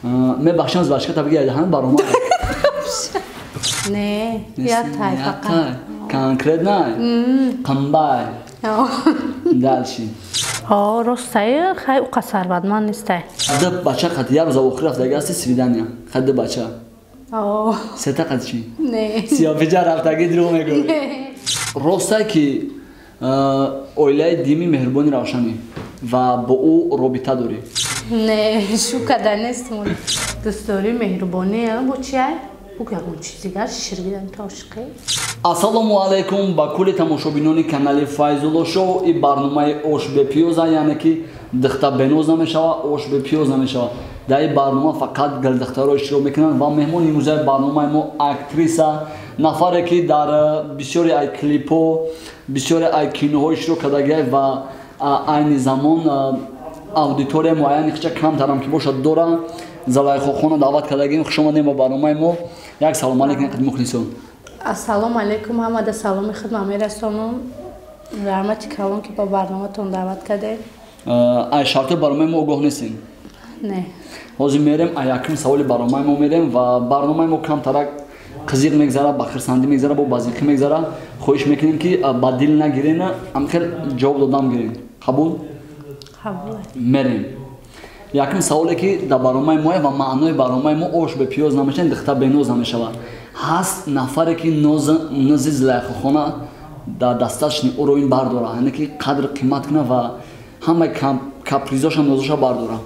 Мебахшам, звачка табиги айдаҳан баромад. Не, я тай фақат. Конкретно? Қамбай. Дальше. О, ростай, хай уқа сарватманд нестай. Ду бача қати як рӯза охир рафтаги ҳасти свидания. Хай ду бача. О. Сета қати чӣ? Не. Сиёфиҷа рафтаги дурӯғ мегӯӣ. Ростай ки оилаи дими меҳрубони равшанӣ ва бо ӯ робита дорӣ? Не, шу када нестм. Дӯстдорӣ, меҳрубонӣ, бо чи ай? Бу ягон чиз дигар ширгидан то ошиқӣ. Ассалому алайкум ба кулли тамошобинони канали Файзулло шоу и барномаи Ош бепиёза, яъне ки дихта беноз намешава, ош бепиёз намешава. Дар ин барнома фақат гулдихтаро иштирок мекунанд ва меҳмони имрӯзаи барномаи мо актриса, нафаре ки дар бисёре ай клипҳо, бисёре ай киноҳо иштирок кардагиай ва айни замон аудиторияи муайяни хича камтарам ки бошад дора. Залайхохона даъват кардагим. Хуш омадем ба барномаи мо. Як салом алейкум қадим мухлисон. Ассалому алейкум, ҳамада саломи хидмат мерасонам. Раҳмати калон ки ба барноматон даъват кардед. Ай шартои барномаи мо огоҳ нестем? Не. Ҳозир мерем, ай якум саволи барномаи мо мерем ва барномаи мо камтарак қизиқ мегзара, ба хирсандӣ мегзара, бо базиқӣ мегзара. Хоҳиш мекунем ки ба дил нагирен, ҳамхел ҷавоб додам гирем. Қабул? Қабул. Мерем. Якум саволе ки дар барномаи мо ва маънои барномаи мо ош бепиёз намешавад, дихта беноз намешавад. Ҳаст нафаре ки нози Зулайхохона дар дасташни ӯро ин бардора, яъне ки қадр қимат кунад ва ҳамаи капризоша нозоша бардора.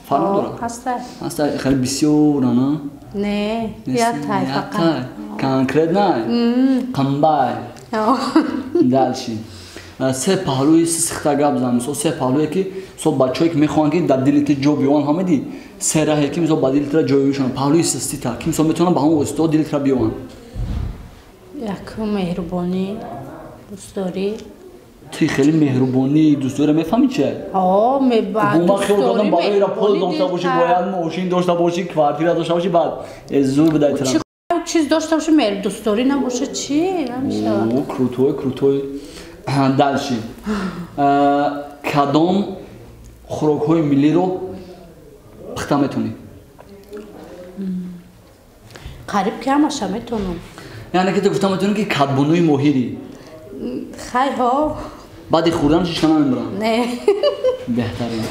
Фарқ надорад? Ҳаста. Ҳаста, хеле бисёра, на? Не, я тай фақат. Конкретно? Қамбай. Дальше. Се паҳлӯи сихта гап зан. Мисол се паҳлӯе ки мисол бачаҳое ки мехоҳанд ки дар дили ту ҷо биёванд, ҳамади се раҳе ки мисол ба дили тура ҷо ёбишанд, паҳлӯи систита ки мисол метавонанд ба ҳамон воситаҳо дили тура биёванд. Якум меҳрубонӣ, дӯстдорӣ. Ту хеле меҳрубонӣ, дӯстдорӣ мефаҳмӣ чи? О, ман хел кардам барои ра пул дошта бошӣ, бояд мошин дошта бошӣ, квартира дошта бошӣ, баъд зур бидай тура. Чиз дошта бошӣ, меҳр дӯстдорӣ набоша, чӣ намешавад? О, крутой, крутой. Дальше. Кадом хӯрокҳои миллиро пухта метавонӣ? Қариб ки ҳамаша метавонам. Яъне ки ту гуфта метавонӣ ки кадбонуи моҳирӣ? Хай, ҳо. Баъди хӯрдан шишка намебарам? Не. Беҳтарин.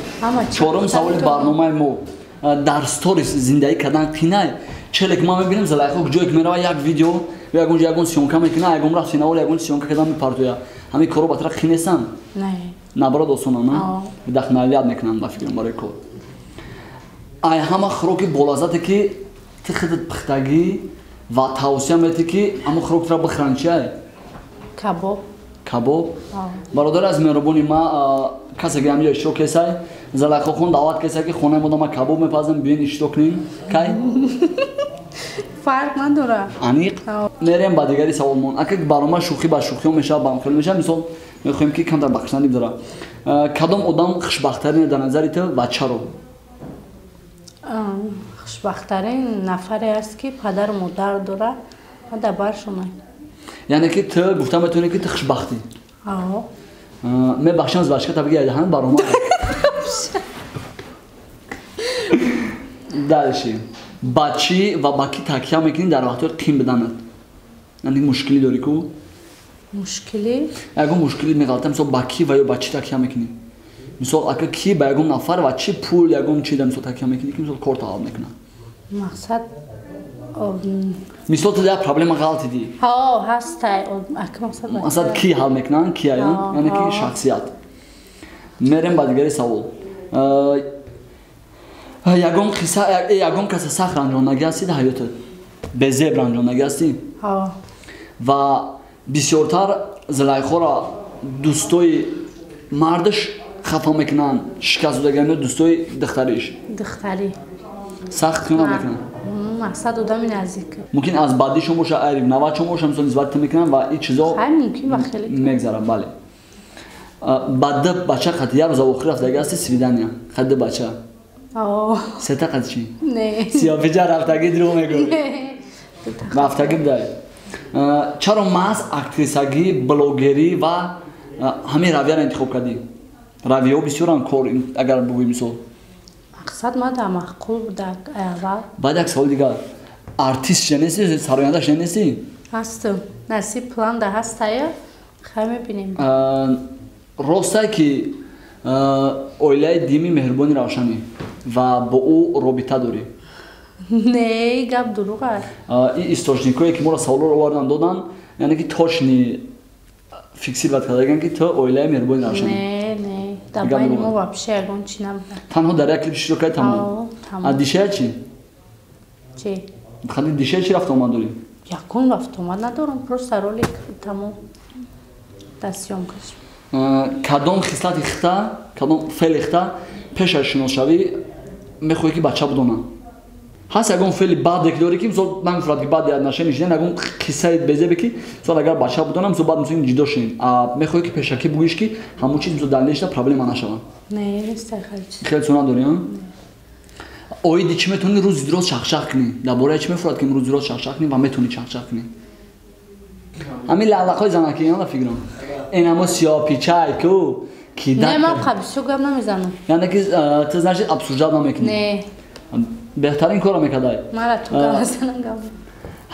Чорум саволи барномаи мо. Дар сторис зиндагӣ кардан қинай? Челе ки ман мебинам Зулайхо ҷое ки мерава як видео ё ягон ҷо ягон съёмка мекунад, ягон рафт синавол ягон съёмка кардан мепартояд. Ҳамин корро ба тараф қин нестанд? Не. Наоборот осонанд, на? Вдохновлять мекунанд ба фикрам барои кор. Ай ҳама хӯроки болаззате ки ту худат пухтагӣ ва тавсия метӣ ки ҳамон хӯрок тура бихӯранд чи ай? Кабоб. Кабоб? Бародари аз меҳрубони ма, касе ки ҳаминҷо иштирок кесай, Зулайхохон даъват кесай ки хонаи мо дама кабоб мепазам, биёин иштирок кунем. Кай? Фарқ надорад. Аниқ? Мерем ба дигари саволмон. Ака барнома шӯхӣ ба шӯхиҳо мешавад, ба ҳамхел мешавад, мисол мехоҳем ки камтар бахшандӣ бидорад. Кадом одам хушбахттарин дар назари ту ва чаро? Хушбахттарин нафаре аст ки падару модар дорад ва дар баршонад. Яъне ки ту гуфта метавонӣ ки ту хушбахтӣ? Аҳо. Мебахшам, звачка табиги айдаҳан баромад. Дальше. Ба чӣ ва ба кӣ такя мекунӣ дар вақтҳои қин биданат? Яъне мушкилӣ дорӣ ку? Мушкилӣ? Ягон мушкилӣ меғалта, мисол ба кӣ ва ё ба чӣ такя мекунӣ? Мисол ака кӣ ба ягон нафар ва чӣ пул ягон чӣ да мисол такя мекунӣ ки мисол кор талаб мекунад? Мақсад мисол ту як проблема ғалтидӣ. Ҳо, ҳастай. Ака мақсад мақсад кӣ ҳал мекунанд, ки аян? Яъне ки шахсият. Мерем ба дигари савол. Ягон қисса, ягон каса сахт ранҷондагӣ ҳастӣ дар ҳаётат? Безеб ранҷондагӣ ҳастӣ? Ҳо. Ва бисёртар Зулайхоро дӯстои мардаш хафа мекунанд, шикаст додагианд ё дӯстои духтариш? Духтарӣ. Сахт хиёнат мекунанд? Мақсад одами наздик. Мумкин аз бадишон боша, айриб навачон боша, мисол нисбати ту мекунанд ва ин чизо хай мумкин ва хеле мегзарад, бале. Ба ду бача қати як рӯза охир рафтагӣ ҳасти свидания. Хай ду бача. О. Сета қати чӣ? Не. Сиёфиҷа рафтагӣ дурӯғ мегӯӣ. Не. Рафтагӣ бидай. Чаро маҳз актрисагӣ, блогерӣ ва ҳамин равияро интихоб кардӣ? Равияҳо бисёранд кор, агар бигӯӣ мисол. Мақсад ма дар маъқул буда аввал. Баъд як савол дигар. Артист шуда нести, сароянда шуда нести? Ҳастам. Насиб план да ҳастая, хай мебинем. Ростае ки оилаи дими Меҳрубони Равшанӣ ва бо ӯ робита дорӣ? Не, гап дурӯғ аст. Ин источникое ки моро саволоро овардан додан, яъне ки точно фиксировать кардаган ки ту оилаи Меҳрубони Равшанӣ. Не, не, дар байни мо вообще ягон чи набуда. Танҳо дар як клип иштирок кардӣ, тамом? Тамом. Дишая чӣ? Чи? Хади дишая чӣ рафту омад дорӣ? Ягон рафтуомад надорам, просто ролик, тамом. Дар съёмкаш. Кадом хислати хита, кадом феъли хита пеш аз шиносшавӣ мехоҳӣ ки бача бидонад? Ҳаст ягон феъли баъде ки дорӣ, ки мисол намефурад ки баъди отношения шидан ягон қиссаи безебе ки мисол агар бача бидонам, мисол баъд мисол ҷудо шавем, мехоҳӣ ки пешакӣ бугӯиш ки ҳамон чиз мисол дальнейшая проблема нашавад? Не, нест хеле чиз. Хеле чиз надорӣ, оиди чӣ метавонӣ рӯзи роз чахчах кунӣ? Дар бораи чӣ мефурад ки рӯзи роз чахчах кунӣ ва метавонӣ чахчах кунӣ? Ҳамин лағлақҳои занаки ана фикрам инамо сиёҳпичай ку ки. Не, ман бисёр гап намезанам. Яъне ки ту, значит, обсуждать намекунӣ? Не. Беҳтарин корро мекардай. Мара ту гап назанам гап.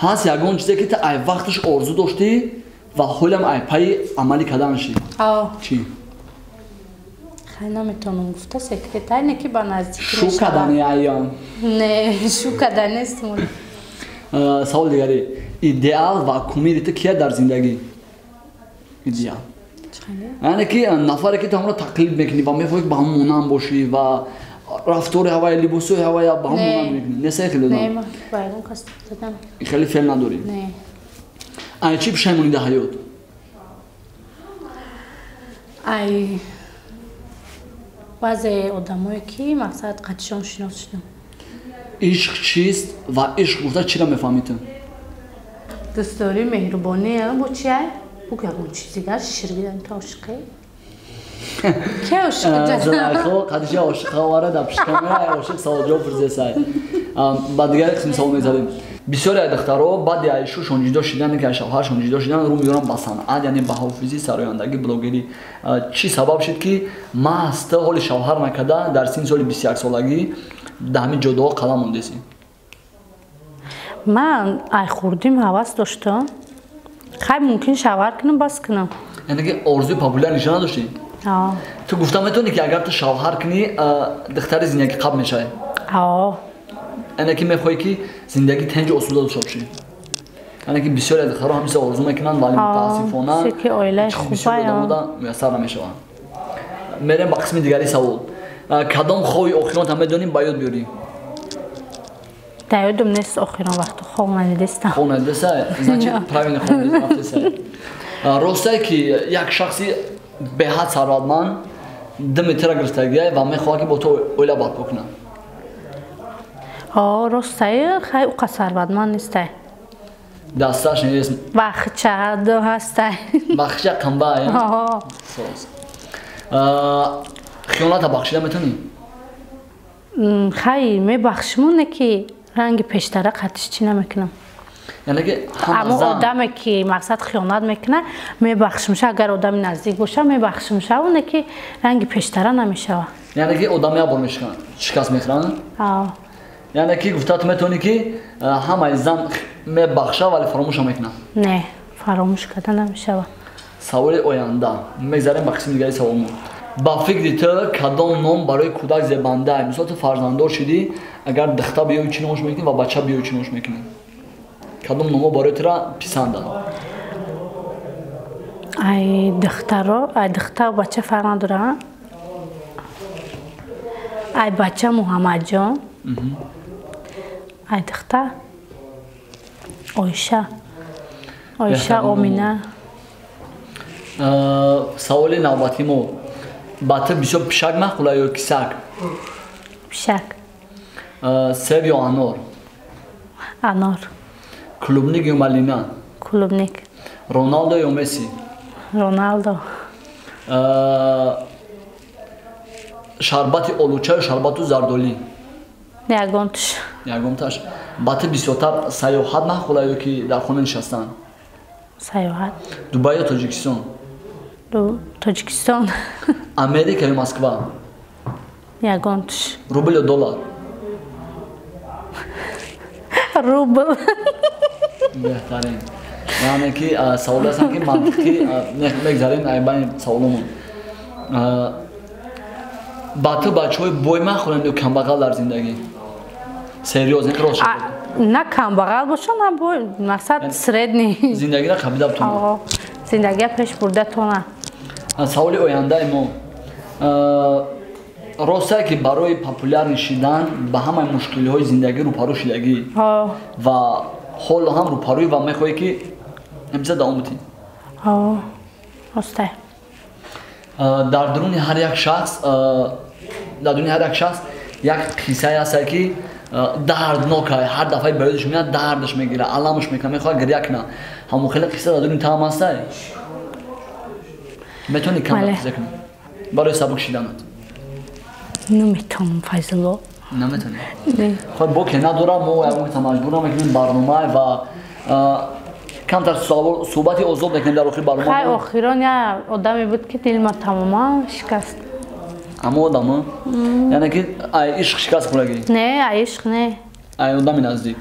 Ҳаст ягон чизе ки ту ай вақташ орзу доштӣ ва ҳолам ай пайи амалӣ кардан шӣ? Чӣ? Хай, наметавонам гуфта, секрет айне ки ба наздикӣ. Шу кардани айём? Не, шу карда нест. Саволи дигаре: идеал ва кумири ту кия дар зиндагӣ? Идеал, яъне ки нафаре ки ту ҳамро тақлид мекунӣ ва мехоҳӣ ки ба ҳам монанд бошӣ ва рафтори ҳавая, либосҳои ҳавая ба ҳам монанд мекунӣ. Несай хеле? Хеле феъл надорӣ? Ай чӣ пушаймонӣ дар ҳаёт? Ай баъзе одамое ки мақсад қатишон шинос шудам. Ишқ чист ва ишқ гуфта чиро мефаҳмӣ ту? Дӯстдорӣ, меҳрубонӣ, бо чи бу ягон чиз дигар ширгидан. Ту ошиқӣ? Ки ошиқ? Қадиша ошиқа овара дар пишти камера, ошиқ саволҷавоб пурсесай. Ба дигари қисми савол мезадем. Бисёре ай духтаро баъди ай шушон ҷудо шидан, ки ай шавҳаршон ҷудо шидан, рӯ меёранд ба санъат, яъне ба ҳофизӣ, сарояндагӣ, блогерӣ. Чӣ сабаб шуд ки маҳз ту ҳоли шавҳар накарда дар синни соли 21 солагӣ дар ҳамин ҷодаҳо қалам мондесӣ? Ман ай хурдим ҳавас доштам. Хай, мумкин шавҳар кунам, бас кунам. Яъне ки орзуи популяр ниша надоштӣ? Ту гуфта метавонӣ ки агар ту шавҳар кунӣ, духтари зиндагӣ қабл мешавӣ? Яъне ки мехоҳӣ ки зиндагӣ тинҷу осуда дошта бошӣ. Яъне ки бисёре аз духтаро ҳамин чиза орзу мекунанд, вале мутаассифона одамода муяссар намешаванд. Мерем ба қисми дигари савол. Кадом хоби охиронта медонӣ, ба ёд биёрӣ? Дар ёдам нест, охирон вақту хоб надидестам. Хоб надидеста, значит, правильно хоб рафтеса. Ростае ки як шахси беҳад сарватманд 2 метра гирифтагия ва мехоҳад ки бо ту оила барпо кунад? Ростае. Хай, уқа сарватманд нестай. Дасташ нест. Вахча ҳастай. Вахча қамба. Хиёната бахшида метавонӣ? Хай, мебахшиму, не ки ранги пештара қатиш чӣ намекунам. Яъне ки Аммо одаме ки мақсад хиёнат мекунад, мебахшимша. Агар одами наздик боша, мебахшимша, не ки ранги пештара намешава. Яъне ки одам як бор шикаст мехӯранд. Яъне ки гуфта ту метавонӣ ки ҳамаи зан мебахша, вале фаромӯша мекунад? Не, фаромӯш карда намешава. Саволи оянда, мегзарем ба қисми дигари саволмо. Ба фикри ту, кадом ном барои кӯдак зебанда? Мисол, ту фарзанддор шудӣ, агар духта биёи, чӣ номош мекунӣ ва бача биёи, чӣ номош мекунӣ? Кадом номо барои тура писанданд? Ай духтаро, ай духтару бача фарқ надора. Ай бача Муҳаммадҷон, ай духтар Оиша, Оиша, Омина. Саволи навбатии мо: ба ту бисёр пишак маъқула ё ки саг? Пишак. Себ ё анор? Анор. Клубник ё малина? Клубник. Роналдо ё Месси? Роналдо. Шарбати олуча ё шарбату зардолӣ? Ягонташ. Ягонташ. Ба ту бисёртар сайёҳат маъқула ё ки дар хона нишастан? Сайёҳат. Дубай ё Тоҷикистон? Тоҷикистон. Америка ё Москва? Ягонташ. Рубл ё доллар? Рубл. Беҳтарин. Яъне ки саволе ҳастанд ки мантиқӣ мегзарем байни саволомон. Ба ту бачаҳои бой махӯранд ё камбағал дар зиндагӣ? Серьёз, ин рост. На камбағал боша, на бой, мақсад средний. Зиндагиро қабида бутона. Зиндагиро пеш бурда тона. Саволи ояндаи мо. Ростае ки барои популярни шидан ба ҳамаи мушкилиҳои зиндагӣ рӯпарӯ шидагӣ ва ҳоло ҳам рӯпарӯӣ ва мехоҳӣ ки ҳамеша давом бутӣ? Ростае. Дар дуруни ҳар як шахс, дар дуруни ҳар як шахс як қиссае ҳастае ки дарднок ай, ҳар дафъаи ба ёдаш меояд дардаш мегирад, аламаш мекунад, мехоҳад гиря кунад. Ҳамон хеле қисса дар дуруни таам ҳастае? Метавонӣ кам қисса кунӣ барои сабук шиданат? Наметавонам, Файзулло. Наметавонӣ? Хоб, боке надорам, мо ягон маҷбур намекунем барномаи ва камтар суҳбати озод мекунем дар охири барнома. Хай, охирон як одаме буд ки дилма тамоман шикаст. Ҳамон одам? Яъне ки ай ишқ шикаст хӯрагӣ? Не, ай ишқ не. Ай одами наздик.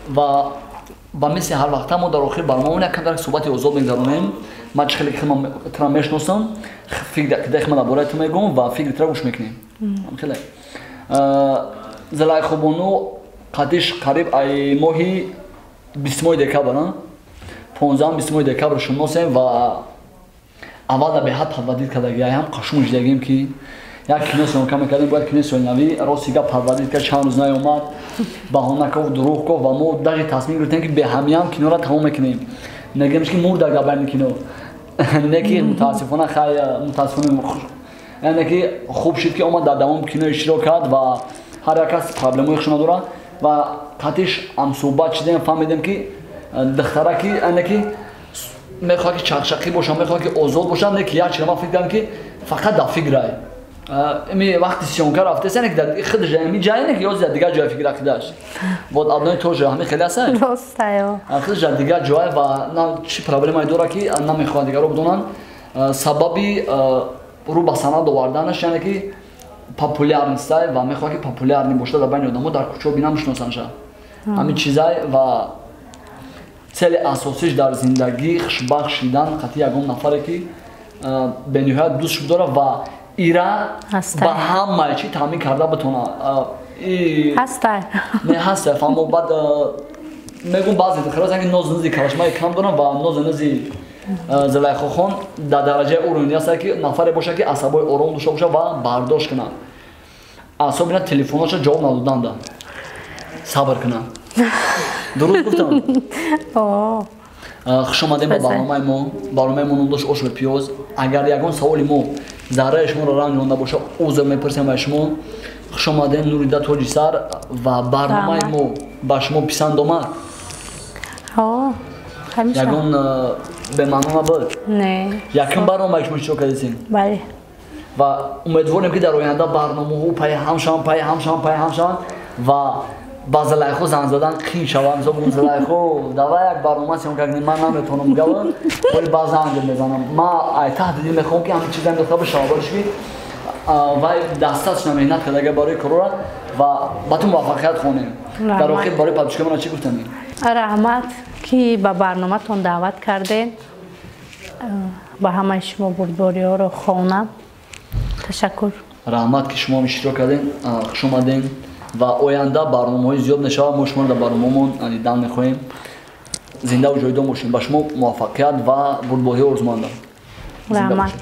Ва ба мисли ҳар вақта мо дар охири барномаон як камтар суҳбати озод мегзаронем. Ман чӣ хеле ки тура мешиносам, фикри худам дар бораи ту мегӯм ва фикри тура гӯш мекунем. Хеле. Зулайхобону қадиш қариб ай моҳи 20 декабр, 15-20 декабр шиносем ва аввал дар беҳад парвардид кардагӣ, ай ҳам қашмон шидагим ки як кино съёмка мекардем, бояд кинои соли рости гап парвардид кард, чанд рӯз наёмад, баҳона гуфт, дурӯғ гуфт ва мо даже тасмим гирифтем ки беҳамиям киноро тамом мекунем. Мегӯем ки мурда гап байни кино. Не ки мутаассифона, хай мутаассифона, яъне ки хуб шуд ки омад дар давоми кино иштирок кард ва ҳар як кас проблемаи худро дорад ва қатиш ҳамсӯҳбат шудем, фаҳмидем ки духтара ки яъне ки мехоҳад ки чақчақӣ бошад, мехоҳад ки озод бошад, не ки як чиз ман фикр кардам ки фақат дар фикрай. Ими вақти съёмка рафтест, яъне ки дар худаш ами ҷае не ки ёз дар дигар ҷоя фикр ақидаш. Вот одно и то же, ҳамин хеле ҳастае? Ростае. Худаш дар дигар ҷое ва на чӣ проблемае дорад ки намехоҳад дигарро бидонанд. Сабаби рӯ ба санад оварданаш яъне ки популярностай ва мехоҳад ки популярный бошад дар байни одамо, дар кӯчаҳо бинам мешиносандша. Ҳамин чизай ва цели асосиш дар зиндагӣ хушбахт шидан қатъи ягон нафаре ки бениҳоят дӯстш бидорад ва ира ба ҳамаи чӣ таъмин карда битонад. Ҳастай. Не, ҳастай, фаҳмо. Баъд мегӯм баъзе духтарҳо ки нозу низи калашмаи кам доранд ва нозу низи Зулайхохон дар дараҷаи уровни ҳастад ки нафаре бошад ки асабои ором дошта бошад ва бардошт кунад. Асобина телефоноша ҷавоб надоданда сабр кунад. Дуруст гуфтам? Хуш омадем ба барномаи мо. Барномаи мо ном дошт «Ош бе пиёз». Агар ягон саволи мо зарраи шуморо ранҷонда бошад, узр мепурсем ба шумо. Хуш омадем, Нурида тоҷи сар, ва барномаи мо ба шумо писанд омад? Ягон бемаъно набуд? Не. Якум барномае шумо иштирок кардесин? Бале. Ва умедворем ки дар оянда барномаҳо пайи ҳам шаванд, пайи ҳам шаванд, пайи ҳам шаванд ва ба Зулайхо занг задан қин шавад. Мисол бигӯм Зулайхо, давай як барнома съёмка кунем, ман наметавонам гавам, вале ба занг мезанам. Ман ай таҳти дил мехоҳам ки ҳамин чиза андохта бишавад, барои ки вай дасташна меҳнат кардага барои корора ва ба ту муваффақият хонем. Дар охир барои подписчикамона чӣ гуфтанӣ? Раҳмат ки ба барноматон даъват кардем. Ба ҳамаи шумо бурдбориҳоро хонам. Ташаккур. Раҳмат ки шумо иштирок кардем, хуш омадем ва оянда барномаҳои зиёд мешавад. Мо шуморо дар барномаҳомон дидан мехоҳем. Зиндаву ҷойдон бошем. Ба шумо муваффақият ва бурдбориҳо орзумандам. Раҳмат.